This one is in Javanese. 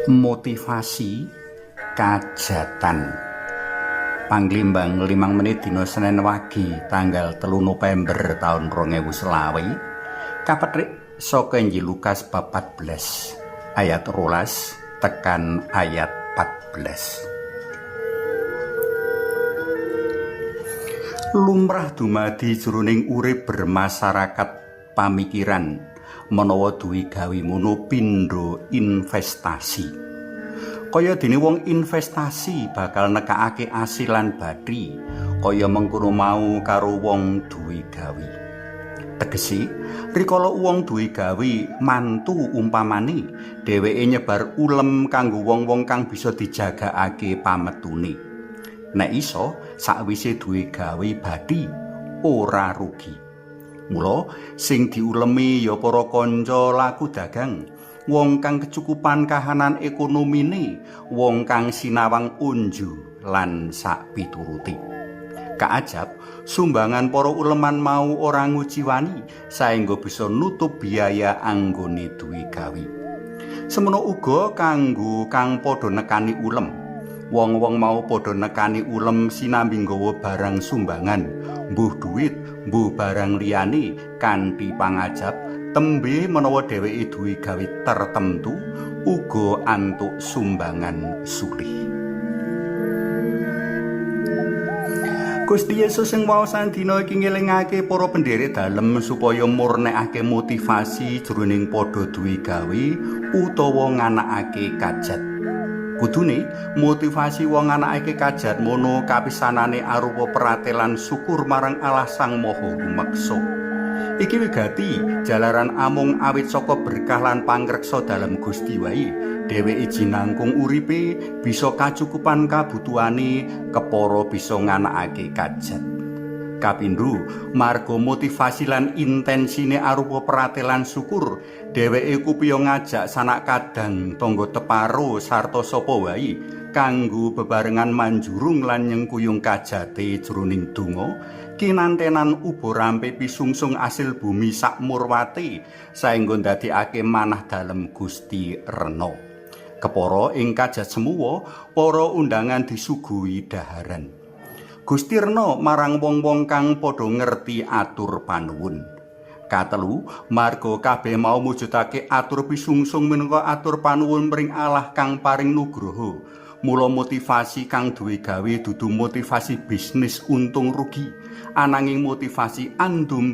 Motivasi kajatan. Panglimbang 5 menit dina Senen Wage tanggal 3 November taun 2020 kapethik saka Injil Lukas bab 14 ayat 12 tekan ayat 14. Lumrah dumadi jroning urip bermasyarakat pamikiran menawa duwe gawe mono pindho investasi. Kaya dene wong investasi bakal nekakake asil lan bathi, kaya mengkono mau karo wong duwe gawe. Tegese, rikala wong duwe gawe mantu umpamane, dheweke nyebar ulem kanggo wong-wong kang bisa dijagakake pametune. Nek iso, sakwise duwe gawe bathi ora rugi. Mula sing diulemi ya para kanca laku dagang, wong kang kecukupan kahanan ekonomine, wong kang sinawang unju lan sak piturute. Kaajab, sumbangan para uleman mau ora nguciwani saengga bisa nutup biaya anggone duwe gawe. Semono uga kanggo kang padha nekani ulem. Wong-wong mau padha nekani ulem sinambi nggawa barang sumbangan, mbuh duit, mbuh barang liyane kanthi pangajab tembe menawa dheweke duwe gawe tertentu uga antuk sumbangan sulih. Gusti Yesus sing waosan dina iki ngelingake para pendherek dalem supaya murnekake motivasi jroning padha duwe gawe utawa nganakake kajat. Kudune motivasi wong nganakake kajat mono kapisanane arupa pratelan syukur marang Allah Sang Maha Rumeksa. Iki wigati jalaran amung awit saka berkah lan pangreksa dalem Gusti wae, dheweke jinangkung uripe bisa kacukupan kabutuhane kepara bisa nganakake kajat. Kapindho, marga motivasi lan intensine arupa pratelan syukur, dheweke kupiya ngajak sanak kadang tangga teparo sarta sapa wae kanggo bebarengan manjurung lan nyengkuyung kajate jroning donga, kinantenan uba rampe pisungsung asil bumi sak murwate saengga ndadekake manah dalem Gusti Rena. Kepara ing kajat semuwa, para undangan disuguhi daharan. Gusti Rena marang wong-wong kang padha ngerti atur panuwun. Katelu, marga kabeh mau mujudake atur pisungsung minangka atur panuwun mring Allah kang paring nugroho. Mula motivasi kang duwe gawe dudu motivasi bisnis untung rugi, ananging motivasi andum